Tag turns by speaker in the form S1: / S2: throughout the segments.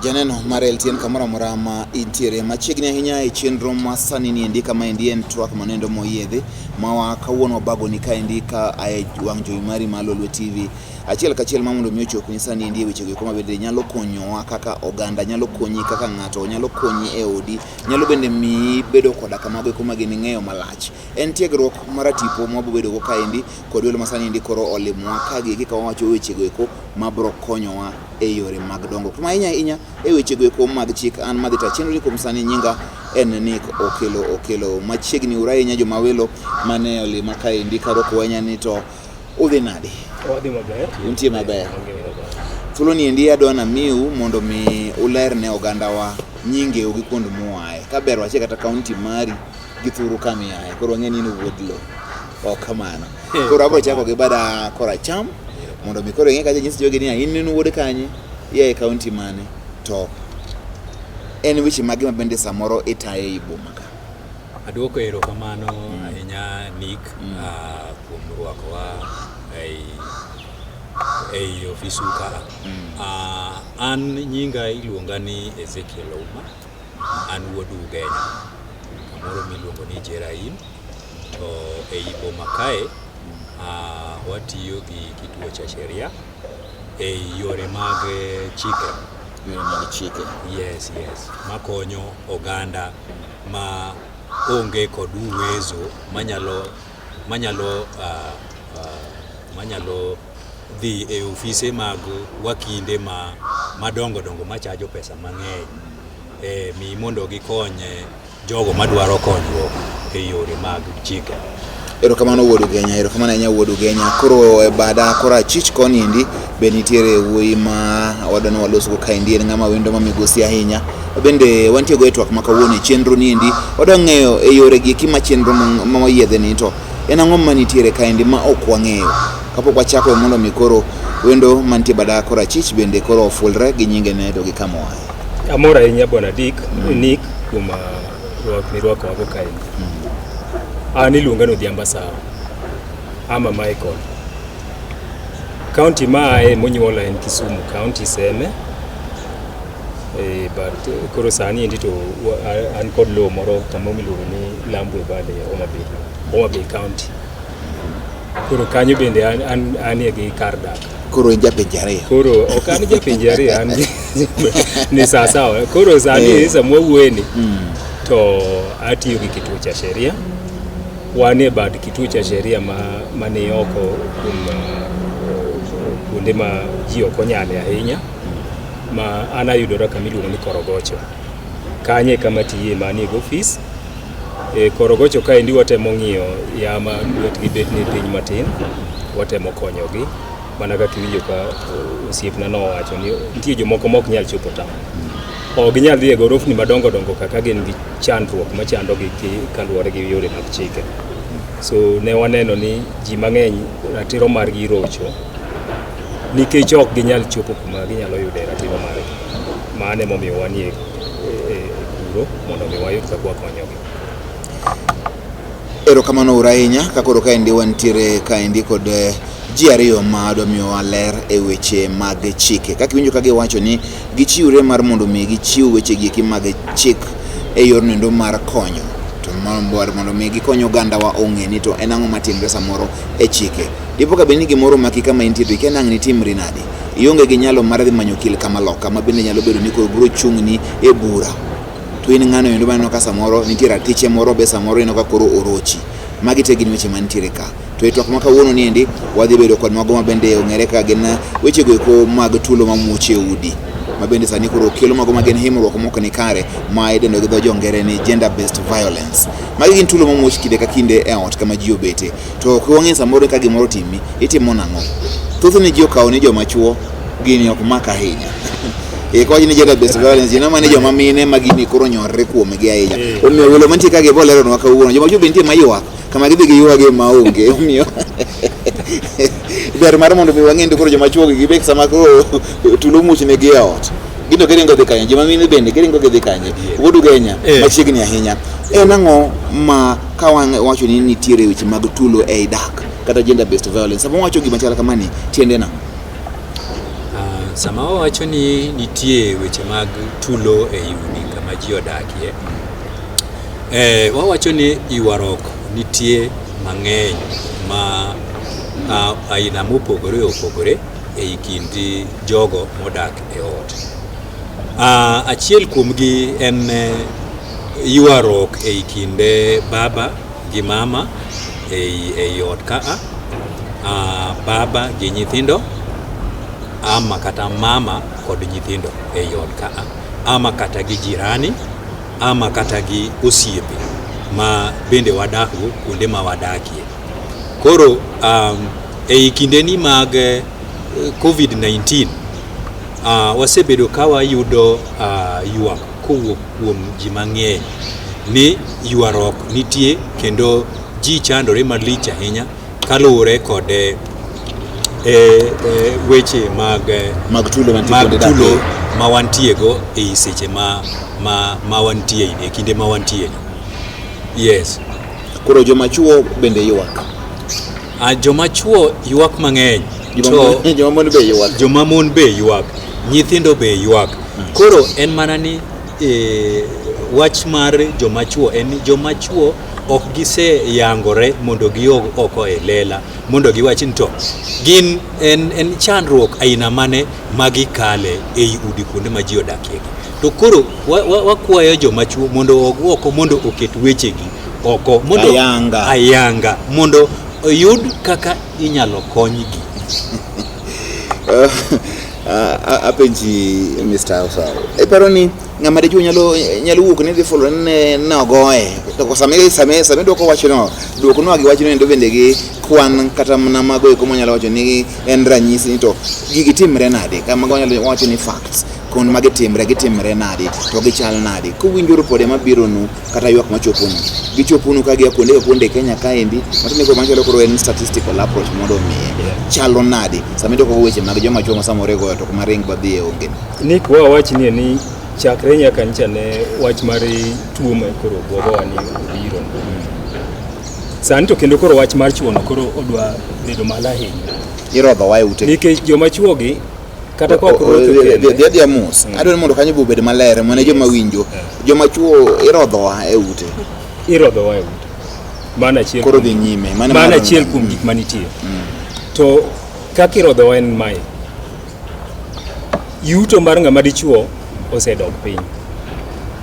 S1: Janeno mar LTN kamoro amora ma intiere machiegni ahinya e chenro ma sani niendi kama endi en twak manendo moyiedhi ma wa kawuono wabagoni kaendi ka ae wang' jowi mari ma Lolwe TV achiel kachiel ma mondo mi ochopni sani endi e wechego eko ma bende nyalo konyowa kaka oganda, nyalo konyi kaka ng'ato, nyalo konyi e odi, nyalo bende miyi bedo koda kamago eko ma gin ng'eyo malach. En tiegruok maratipo ma wabiro bedogo kaendi kod welo ma sani endi koro olimowa ka gieki ka wawacho wechego eko mabiro konyowa e yore mag dongruok. To ahinya ahinya e wechego eko mag chik an madhi ta chenro ni kuom sani nyinga en Nick Okelo Okelo. Machiegni uru ahinya joma welo mane olima kaendi karwako ahinya ni to udhi nade?
S2: Wadhi maber.
S1: Untie maber. Thuolo ni endi adwa namiu mondo mi uler ne ogandawa nyingeu gi kuond muaye. Ka ber wache kata kaunti mari gi thuru kama iaye. Koro wang'e ni in wuod lo. Ok kamano. Koro abiro chako gi bada koracham mondo mi koro ing'e kacha nyis jogi ni in in wuod kanye, ia e kaunti mane, to en weche mage ma bende samoro itayo ei boma ka.
S3: Aduoko erokamano ahinya Nick kuom rwakowa ei ofisu ka. An nyinga iluonga ni Ezekiel Ouma, an wuod Ugenya, kamoro miluongo ni Jerain. To ei boma kae watiyo gi kituo cha sheria ei yore mag chike.
S1: Yore mag chike.
S3: Yes, yes. Makonyo oganda ma onge kod uwezo manyalo dhi e ofise mag wakinde ma madongo dongo machajo pesa mang'eny mi mondo gikony jogo madwaro konyruok e yore mag chike.
S1: Erokamano wuod Ugenya, erokamano ahinya wuod Ugenya. Koro e bada koro achich koni endi be nitiere wuoyi ma wadwa ni walosgo kaendi en ng'ama wendo ma migosi ahinya. Bende wantie go e twak ma kawuono e chenro ni endi wadwa ng'eyo e yore gi eki ma chenro ma wayiedhe ni to en ang'o ma nitiere kaendi ma ok wang'eyo. Kapok wachako mondo mi koro wendo mantie bada koro achich bende koro ofulre gi nyingene to gi kama oaye.
S2: Amor ahinya bwana Dick, Nick kuom rwak mirwakowago kaendi. An iluonga ni Odhiambo Sawa ama Michael. County ma aye monyuola en Kisumu County Seme. But koro sani endi to an kod lowo moro kama miluongo ni Lambwe Valley, Homa Bay, Homa Bay County. Koro kanyo bende an anie gi kar dak.
S1: Koro in japinje ariyo.
S2: Koro ok an japinje ariyo, an ni sawa sawa. Koro sani sama wawuoyeni to atiyo gi kituo cha sheria. Wan e bad kituo cha sheria ma ni oko kuom kuonde ma ji ok onyale ahinya ma an ayudora kama iluongo ni Korogocho. Kanyo e kama atiye manie gi ofis. E Korogocho kaendi watemo ng'iyo yama lwetgi bet ni piny matin, watemo konyogi mana kaka iwinjo ka osiepna nowacho ni nitie jomoko ma ok nyal chopo town. Ok ginyal dhi e gorofni madongo dongo kaka gin gi chandruok machandogi kaluwore gi yore mag chike. So ne waneno ni ji mang'eny ratiro margi irocho nikech ok ginyal chopo kuma ginyalo yude ratiro margi. Mano emomiyo wanie e kuro mondo mi wayud kaka wakonyogi.
S1: Erokamano uru ahinya ka koro kaendi wantiere kaendi kod ji ariyo ma dwa miyowa ler e weche mag chike. Kaka iwinjo ka giwacho ni gichiwre mar mondo mi gichiw weche gi eki mag chik e yorno endo mar konyo. To mondo mi gikony ogandawa ong'e ni to en ang'o matimre samoro e chike. Dipo ka bed ni gimoro omaki kama intie to ikia ni ang' nitimri nade. Ionge gi nyalo mar dhi manyo okil kama loka ma bende nyalo bedo ni koro biro chung'ni e bura. To in ng'ano endo maneno ka samoro nitie ratiche moro be samoro ineno ka koro orochi. Magi te gin weche mantiere ka. To e twak ma kawuono ni endi wadhi bedo kod mago ma bende ong'ere kaka gin weche go eko mag tulo mamuoch e udi. Ma bende sani koro kelo mago ma gin himruok mok ni kare ma idendo gi dho jo ngere ni gender based violence. Magi gin tulo mamuoch kinde ka kinde e ot kama ji obete. To ok wang'e samoro ka gimoro otimi, itimo nang'o? Thothne ji okawo ni joma chuo gini ok mak ahinya. Kawach ni gender based violence, ji neno ni joma mine ma gini koro nyorre kuomgi ahinya. Omiyo welo mantie ka gi bo leronwa kawuono. Joma chuo be nitie maywak, kama gidhi giywage maonge. Omiyo ber mar mondo mi wang'e ni koro joma chuo gi gibek sama koro tulo muoch negi e ot. Gin to giringo dhi kanye? Joma mine bende giringo gidhi kanye? Wuod Ugenya machiegni ahinya. En ang'o ma ka wacho ni nitiere weche mag tulo ei dak kata gender based violence, sama wacho gima chal kama ni tiende nang'o?
S3: Sama wawacho ni nitie weche mag tulo ei udi kama ji odakie, wawacho ni ywaruok nitie mang'eny ma aina mopogore opogore ei kind jogo modak e ot. Achiel kuomgi en ywaruok ei kind baba gi mama ei ot kaa, baba gi nyithindo ama kata mama kod nyithindo ei ot kaa, ama kata gi jirani, ama kata gi osiepe ma bende wadak go kuonde ma wadakie. Koro ei kindeni mag COVID-19 wasebedo ka wayudo ywak kowuok kuom ji mang'eny ni ywaruok nitie kendo ji chandore malich ahinya kaluwore kod weche mag
S1: tulo
S3: mag tulo ma wantiego ei seche ma wantie e kinde ma wantie. Yes.
S1: Koro joma chuo bende ywak.
S3: Joma chuo ywak mang'eny.
S1: Joma mon be ywak.
S3: Joma mon be ywak. Nyithindo be ywak. Koro en mana ni wach mar joma chuo en ni joma chuo ok giseyangore mondo giog oko e lela mondo giwach ni to gin en chandruok aina mane ma gikale ei udi kuonde ma ji odakie. To koro wakwayo joma chuo mondo oog oko mondo oket wechegi oko mondo ayanga mondo oyud kaka inyalo konygi.
S1: Apenji Mr. Osao, iparo ni ng'ama dichuo nyalo wuok ni dhi fulo ni nogoye, to sama idwoko wachno, dwoknwa gi wachno endo bende gi kwan kata mana mago eko manyalo wacho ni en ranyisi ni to gigi timre nade, kama wanyalo wacho ni facts kon magi timre, gitimre nade to gichal nade. Kuwinjo ripode mabironu kata ywak machoponu, gichoponu ka gia kuonde ka kuonde Kenya kaendi, matiende koro machalo koro en statistical approach mondo omiye chalo nade sama idwoko weche mag joma chuo ma samoro igoyo to kuma ring badhiye onge.
S2: Nick, wawach ni chakre nyaka ncha ne wach mar tuo ma koro bwogowa ni obiro. Sani to kendo koro wach mar chuono koro odwa bedo malo ahinya.
S1: Irodhowa e ute.
S2: Nikech joma chuogi kata ka ok rocho kende.
S1: Dhi adhiya mos. Adwaro ni mondo kanyo be obed maler mane joma winjo. Joma chuo irodhowa e ute.
S2: Irodhowa e ute. Mano achiel.
S1: Koro dhi nyime.
S2: Mano achiel kuom gik manitie. To kaka irodhowa en mae. Yuto mar ng'ama dichuo osedok piny.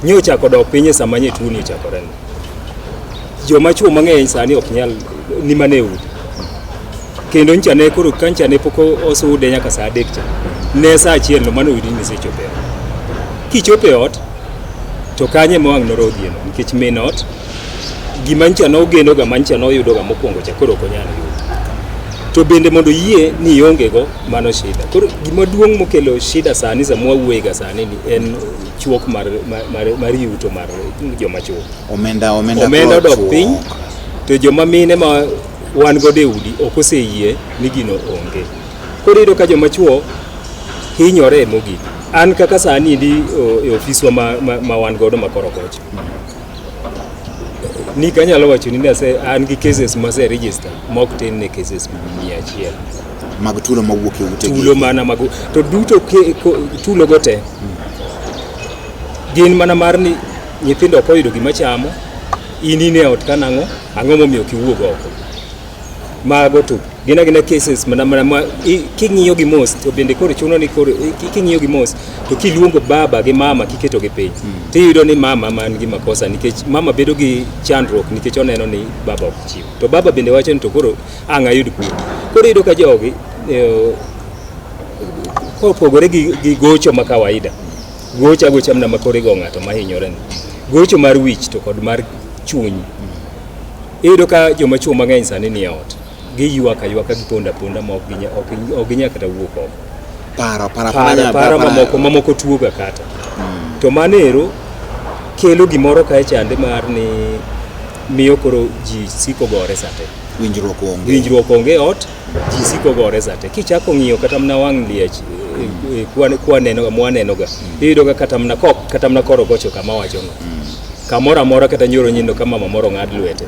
S2: Nye ochako dok piny e sama nye tuoni ochakore. Joma chuo mang'eny sani ok nyal ni mana e udi. Kendo ncha ne koro ka ncha ne pok osude nyaka saa 3 cha. Ne saa 1 no mano oyudi ni isechopo e ot. Kichopo e ot to kanye ma wang' norodhieno nikech min ot gima ncha nogenoga ma ncha noyudoga mokwongo cha koro ok onyal yudo. To bende mondo yie ni ionge go mano shida. Koro gima duong' mokelo shida sani sama wawuoyega sani ni en chuok mar yuto mar joma chuo.
S1: Omenda
S2: odok piny to joma mine ma wan godo e udi ok oseyie ni gino onge. Koro iyudo ka joma chuo hinyore mogik. An kaka sani endi e ofiswa ma wan godo ma Korogocho. Nick, anyalo wacho ni an gi cases mase register mok tin ne cases 100.
S1: Mag tulo mawuok e ute.
S2: Tulo mana mag to duto tulo go te gin mana mar ni nyithindo ok oyudo gima chamo, in e ot ka nang'o, ang'o momiyo ok iwuog oko. Mago to gin agina cases mana ma king'iyo gi mos to bende koro chuno ni koro king'iyo gi mos to kiluongo baba gi mama kiketo gi piny tiyudo ni mama man gi makosa nikech mama bedo gi chandruok nikech oneno ni baba ok chiw to baba bende wacho ni to koro ang' ayud kuo. Koro iyudo ka jogi kopogore gi gocho ma kawaida, gocho agocha mana ma koro igo ng'ato mahinyore ni, gocho mar wich to kod mar chuny. Iyudo ka joma chuo mang'eny sani ni e ot, giywak aywaka gipondo aponda ma ok ginyal kata wuok oko.
S1: Paro
S2: mamoko tuoga kata. To mano ero kelo gimoro kae chande mar ni miyo koro ji siko gore sate.
S1: Winjruok onge.
S2: Winjruok onge ot, ji siko gore sate. Kichako ng'iyo kata mana wang' liech kwa mwanenoga, iyudo ka kata mana kok kata mana korogocho kama wachono. Kamoro amora kata nyoro nyindo ka mama moro ng'ad lwete.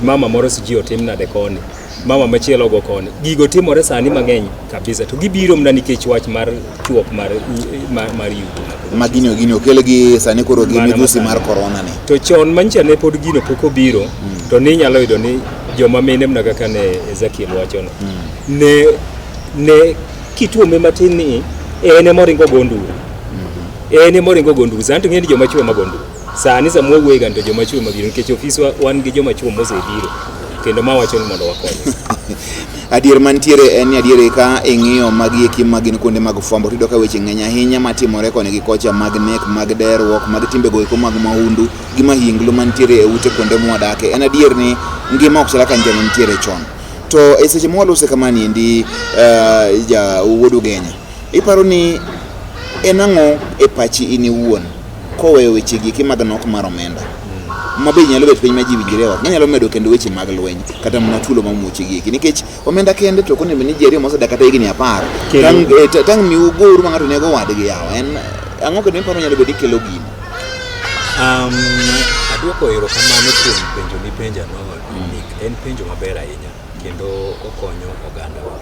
S2: Mama moro siji otim nade koni. Mama machielo go koni. Gigo timore sani mang'eny kabisa to gibiro mana nikech wach mar chuok mar yuto.
S1: Ma gini gini okel gi sani koro gi midhusi mar corona ni.
S2: To chon manyicha ne pod gino pok obiro to ni inyalo yudo ni joma mine mana kaka ne Ezekiel wachono. Ne kituome matin ni en ema oringo go nduru. En ema oringo go nduru. Sani to ing'e ni joma chuo ema go nduru. Sani sama wawuoye ga to joma chuo ema biro nikech ofiswa wan gi joma chuo mosebiro kendo ma wacho ni mondo wakony.
S1: Adier mantiere en ni adier ka ing'iyo magi eki ma gin kuonde mag fwambo tiyudo ka weche ng'eny ahinya matimore koni gi kocha mag nek, mag derruok, mag timbego eko mag mahundu gi mahinglo mantiere e ute kuonde mwadake. En adier ni ngima ok chal kaka ngima nitiere chon. To e seche mwalose kamani endi ja wuod Ugenya, iparo ni en ang'o e pachi in iwuon koweyo weche gi eki mag nok mar omenda ma be nyalo bet piny ma ji winjre ot manyalo medo kendo weche mag lweny kata mana tulo mamuoche gi eki nikech omenda kende to ok onego ni ji ariyo mosedak kata higni 10 tang' mi ugoru ma ng'ato nego wadgi yawa en ang'o kendo iparo nyalo bedo ni kelo gino?
S3: Aduoko erokamano kuom penjo mipenjano Nick. En penjo maber ahinya kendo okonyo ogandawa.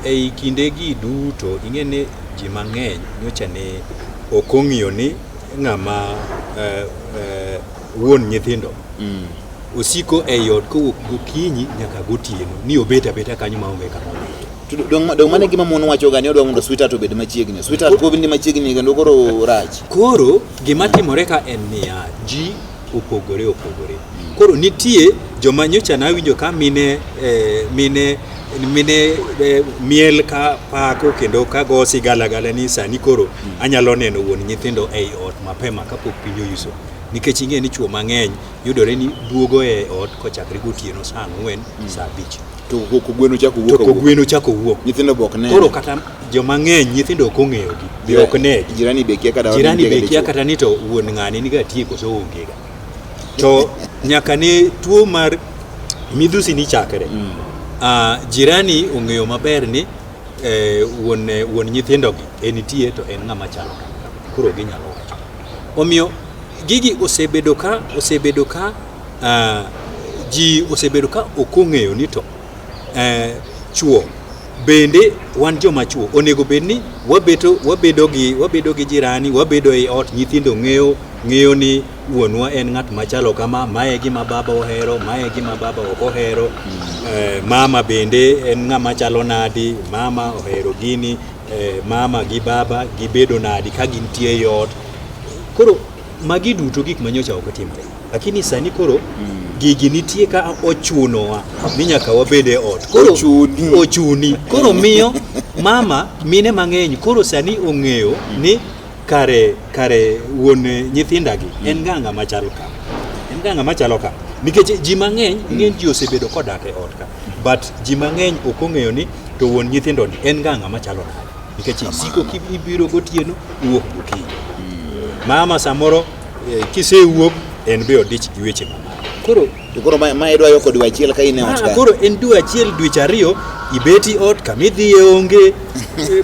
S3: Ei kindegi duto ing'e ni ji mang'eny nyocha ne ok ong'iyo ni ng'ama wuon nyithindo osiko ei ot kowuok gokinyi nyaka gotieno ni obet abeta kanyo maonge kama odhiye.
S1: Dong' mano e gima mon wacho ga ni odwa mondo sweetheart obed machiegni. Sweetheart pod ni machiegni kendo koro rach.
S3: Koro gima timore ka en niya, ji opogore opogore. Koro nitie joma nyocha nawinjo ka mine miel ka pako kendo ka go sigalagala ni sani koro anyalo neno wuon nyithindo ei ot mapema kapok piny oyuso. Nikech ing'e ni chuo mang'eny yudore ni duogo e ot kochakre gotieno saa 4, saa 5.
S1: To kogweno chako wuok.
S3: To kogweno chako wuok.
S1: Nyithindo be ok ne.
S3: Koro kata joma ng'eny nyithindo ok ong'eyogi. Be ok negi.
S1: Jirani be kia kata
S3: jirani be kia kata ni to wuon ng'ani niga tie koso onge ga. To nyaka ne tuo mar midhusi ni chakre. Jirani ong'eyo maber ni wuon nyithindogi en nitie to en ng'ama chalo kama. Koro ginyalo wacho. Omiyo gigi osebedo ka ji osebedo ka ok ong'eyo ni to chuo bende wan joma chuo onego bed ni wabedo gi jirani, wabedo ei ot, nyithindo ng'eyo ni wuonwa en ng'at machalo kama, mae gima baba ohero, mae gima baba ok ohero, mama bende en ng'ama chalo nadi, mama ohero gini, mama gi baba gibedo nadi ka gintie e ot. Koro magi duto gik manyocha ok otimore. Lakini sani koro gigi nitie ka ochunowa ni nyaka wabed e ot. Koro ochuni. Koro miyo mama mine mang'eny koro sani ong'eyo ni kare wuon nyithindagi en ng'ama machalo kama. En ng'ama machalo kama. Nikech ji mang'eny ng'eny ji osebedo kodak e ot ka. But ji mang'eny ok ong'eyo ni to wuon nyithindo ni en ng'ama machalo nade. Nikech isiko ibiro gotieno iwuok gokinyi. Mama samoro kisewuok en be odich gi weche mamoko.
S1: Koro ma idwa yoko dwe achiel ka in e ot ka.
S3: Koro en dwe achiel dweche 2 ibeti ot kamidhiye onge,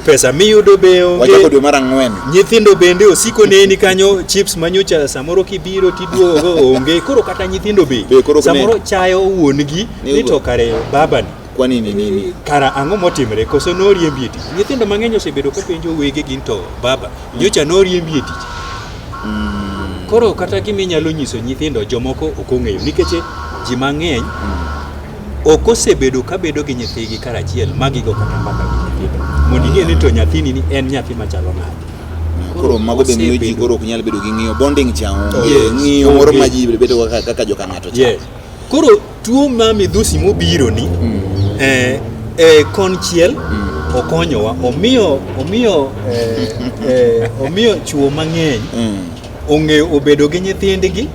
S3: pesa miyudo be onge.
S1: Wachako dwe mar 4.
S3: Nyithindo bende osiko neni kanyo chips manyocha samoro kibiro tiduogo onge. Koro kata nyithindo be samoro chayo wuon-gi ni to kare babani.
S1: Kwa nini nini?
S3: Kara ang'o motimre koso noriembi e tich? Nyithindo mang'eny osebedo ka penjo wege gin to baba nyocha noriembi e tich. Koro kata gima inyalo nyiso nyithindo jomoko ok ong'eyo nikech ji mang'eny ok osebedo ka bedo gi nyithigi karachiel ma gigo kata mbaka gi nyithindo mondo ing'e ni to nyathini ni en nyathi machalo nade.
S1: Koro mago be miyo ji koro ok nyal bedo gi ng'iyo bonding cha onge, ng'iyo moro ma ji bedo kaka joka ng'ato cha.
S3: Koro tuo ma midhusi mobiro ni konchiel okonyowa, omiyo chuo mang'eny ong'eyo obedo gi nyithindgi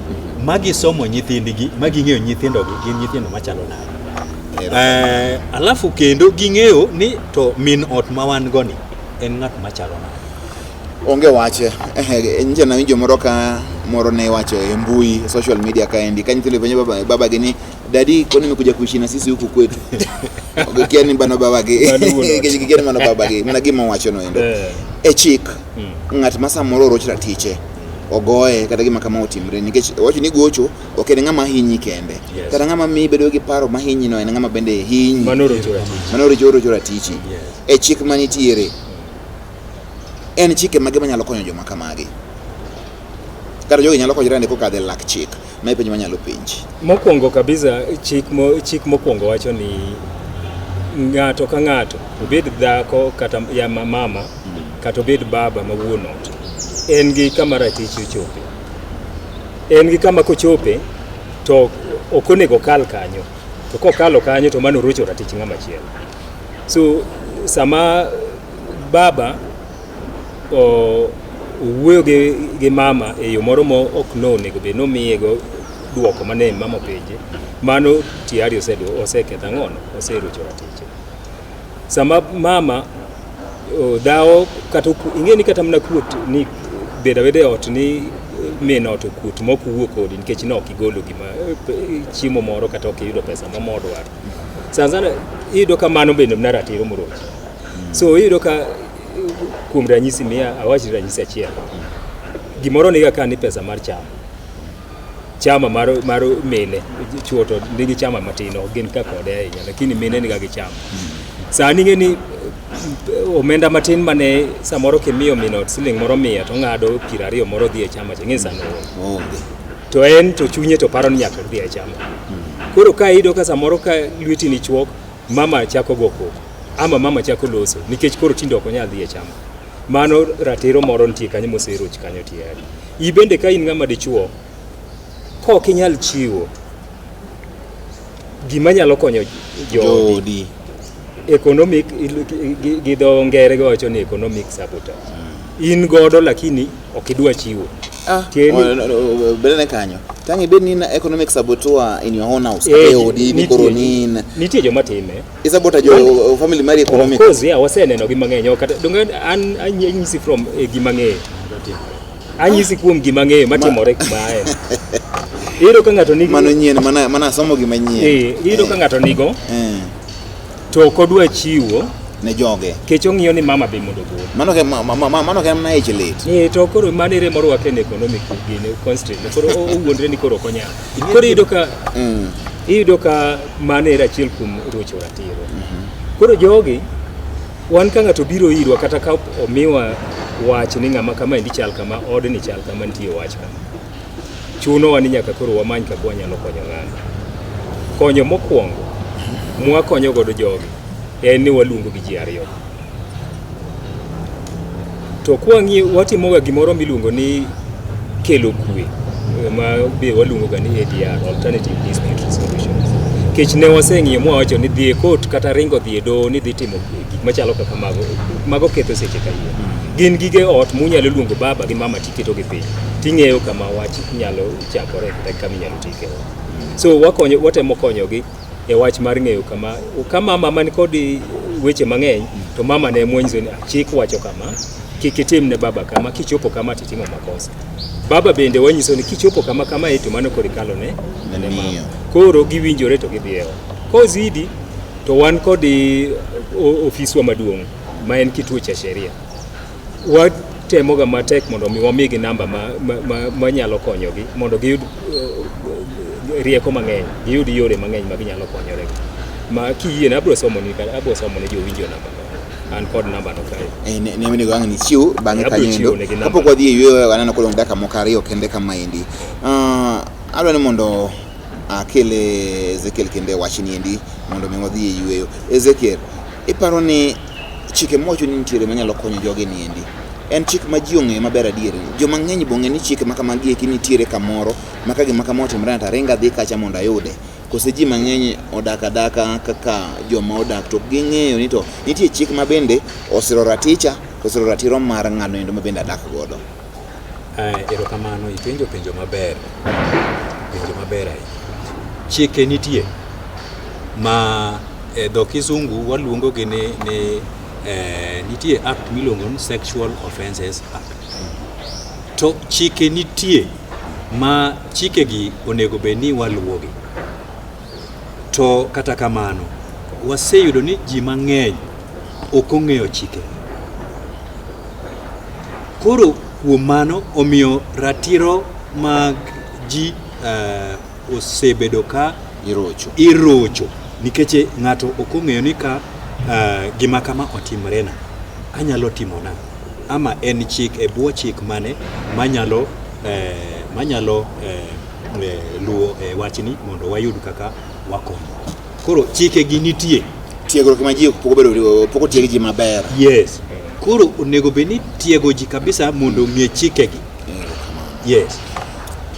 S3: ma gisomo nyithindgi ma ging'eyo nyithindogi gin nyithindo machalo nade. Alafu kendo ging'eyo ni to min ot ma wan go ni en ng'at machalo nade.
S1: Onge wache. Nje nawinjo moro ka moro ne wacho e mbui social media kaendi ka nyithindo penjo baba gi ni dadi kwani umekuja kuishi na sisi huku kwetu. Gikia ni mano baba gi. Gikia ni mano baba gi. Mana gima owacho no endo. E chik ng'at ma samoro oroch ratiche ogoye kata gima kama otimre nikech owacho ni gocho ok en ng'ama hinyi kende
S3: Yes.
S1: kata ng'ama miyi bedo gi paro mahinyi no en ng'ama bende hinyi
S2: Mano rocho ratich.
S1: mano rocho rocho ratichi
S3: Yes.
S1: e chik manitiere en chike mage manyalo konyo joma kamagi kata jogi nyalo konyore nade kokadho e lak chik ma e penjo manyalo penji
S2: Mokwongo kabisa chik mokwongo wacho ni ng'ato ka ng'ato obed dhako kata ya mama kata obed baba ma wuon ot en gi kama ratiche ochope en gi kama kochope to ok onego okal kanyo to kokalo kanyo to mano orocho ratich ng'ama chielo so sama baba owuoyo gi mama e yo moro ma ok nonego bed nomiyego duoko mane mama openje mano tayari oseketho ang'ono oserocho ratiche sama mama dhawo kata ing'e ni kata mana kuot ni bedo abeda e ot ni min ot okuot mok owuo kodi nikech ne ok igolo gima chiemo moro kata ok iyudo pesa mama odwaro sana sana iyudo ka mano bende mana ratiro morocho so iyudo ka kuom ranyisi miya awach ranyisi achiel gimoro niga ka ni pesa mar chama chama mar mine chuo to nigi chama matin ok gin ka kode ahinya lakini mine niga gi chama sani ing'e ni omenda matin mane samoro kimiyo min ot siling moro 100 to ong'ado 20 moro dhi e chama cha ing'e sani
S1: onge
S2: to en to chunye to paro ni nyaka dhi e chama koro ka iyudo ka samoro ka lweti ni chuok mama chako go koko ama mama chako loso nikech koro tinde ok onyal dhi e chama mano ratiro moro nitie kanyo moseroch kanyo tayari i bende ka in ng'ama dichuo kok inyal chiwo gima nyalo konyo joodi economic gi dho ngere giwacho ni economic sabotage in godo lakini ok idwa chiwo
S1: bedane kanyo tang' ibed ni in economic saboteur in your own house kata e odi ni koro ni in
S2: nitie joma time
S1: isabotage jo family mari economic
S2: of course yeah waseneno gi mang'eny kata donge an anyisi from gima ng'eyo anyisi kuom gima ng'eyo matimore kuma ae iyudo ka ng'ato nigi
S1: mano nyien mana somo gima nyien
S2: iyudo ka ng'ato nigo to ok odwa chiwo
S1: ne joge
S2: kech ong'iyo ni mama be mondo ogol
S1: mano ke mano ke mana ich lit
S2: to koro mano ere morwake ne economic gine constraint koro owuondre ni koro ok onyal koro iyudo ka iyudo ka mano ere achiel kuom rocho ratiro koro jogi wan ka ng'ato biro irwa kata ka omiwa wach ni ng'ama kama endi chal kama odni chal kama nitie wach kama chunowa ni nyaka koro wamany kaka wanyalo konyo ng'ano konyo mokwongo mwakonyo godo jogi en ni waluongo gi ji ariyo to kwang'iyo watimoga gimoro miluongo ni kelo kwe ma be waluongo ga ni ADR alternative dispute resolution kech ne waseng'iyo mwawacho ni dhi e court kata ringo dhi e doho ni dhi timo gik machalo kaka mago ketho seche kayiem gin gige ot munyalo luongo baba gi mama tiketo gi piny ting'eyo kama wach nyalo chakore kata kama inyalo tike so wakonyo watemo konyogi e wach mar ng'eyo kama ka mama man kod weche mang'eny to mama ne mwanyiso ni chik wacho kama kik itim ne baba kama kichopo kama titimo makosa baba bende wanyiso ni kichopo kama kama to mano koro ikalo ne mama koro giwinjore to gidhi e ot kozidi to wan kod ofiswa maduong' ma en kituo cha sheria watemoga matek mondo mi wamigi namba ma nyalo konyogi mondo giyud rieko mang'eny giyud yore mang'eny ma ginyalo konyore ma kiyie na abiro somo ni abiro somo ne jowinjo namba no an kod namba no kae
S1: ne onego ang' nichiw bang'e kanyo endo kapok wadhi e yueyo aneno kodong' dakika moko ariyo kende kamaendi adwa ni mondo akele Ezekiel kende wachni endi mondo mi wadhi e yueyo Ezekiel iparo ni chike mwacho ni nitiere manyalo konyo jogi ni endi en chik ma ji ong'eyo maber adier joma ng'eny be ong'e ni chike ma kamagi eki nitiere kamoro ma ka gima kama otimore to aringa adhi kacha mondo ayude kose ji mang'eny odak adaka kaka joma odak to ok ging'eyo ni to nitie chik ma bende osiro raticha to osiro ratiro mar ng'ano endo ma bende adak godo
S3: Erokamano, ipenjo penjo maber, penjo maber ahinya. Chike nitie ma e dho kizungu waluongo gi ni nitie act miluongo ni Sexual Offences Act. To chike nitie ma chikegi onego bed ni waluwogi. To kata kamano, waseyudo ni ji mang'eny ok ong'eyo chike. Koro Kuom mano omiyo ratiro mag ji uh, osebedo ka
S1: Irocho.
S3: irocho nikech ng'ato ok ong'eyo ni ka uh, gima kama otimrena anyalo timo nang'o ama en chik e bwo chik mane manyalo eh, manyalo eh, eh, luwo e wachni mondo wayud kaka wakonyo. Koro chike gi nitie.
S1: Tiegruok ma ji pok obedo pok otieg ji maber.
S3: Yes. Koro onego bed ni tiego ji kabisa mondo ong'e chikegi. Yes.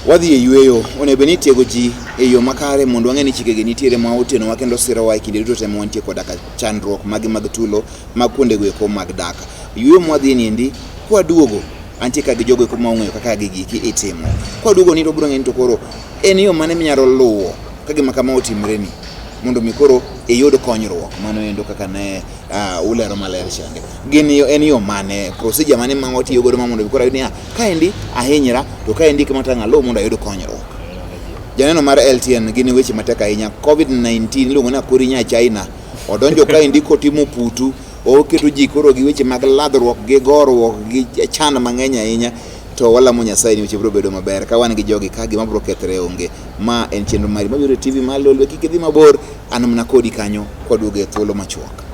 S1: Wadhi e yueyo, onego bed ni itiego ji e yo makare mondo wang'e ni chikegi nitiere ma otenowa kendo sirowa e kinde duto te ma wantie koda ka chandruok magi mag tulo mag kuondego eko mag dak. Yueyo mwadhiye ni endi, kwaduogo, antie ka gi jogo eko ma ong'eyo kaka gigi eki itimo. Kwaduogo ni to wabiro ng'eyo ni to koro en yo mane minyalo luwo ka gima kama otimreni mondo mi koro iyud konyruok. Mano endo kaka ne uh, ulero maler chande. Gin yo, en yo mane, procedure mane ma watiyo godo ma mondo mi koro ayud niya, kaendi ahinyra to kaendi kama tang' aluw mondo ayud konyruok. Janeno mar LTN gin weche matek ahinya. COVID-19 iluongo ni akori nya China. Odonjo kaendi kotimo putu, oketo ji koro gi weche mag ladhruok gi goruok gi chan mang'eny ahinya. To walamo Nyasaye ni weche biro bedo maber. Ka wan gi jogi ka gima biro kethre onge. Ma en chenro mari mabiro e TV mar Lolwe. Kik idhi mabor, an mana kodi kanyo kwaduogo e thuolo machuok.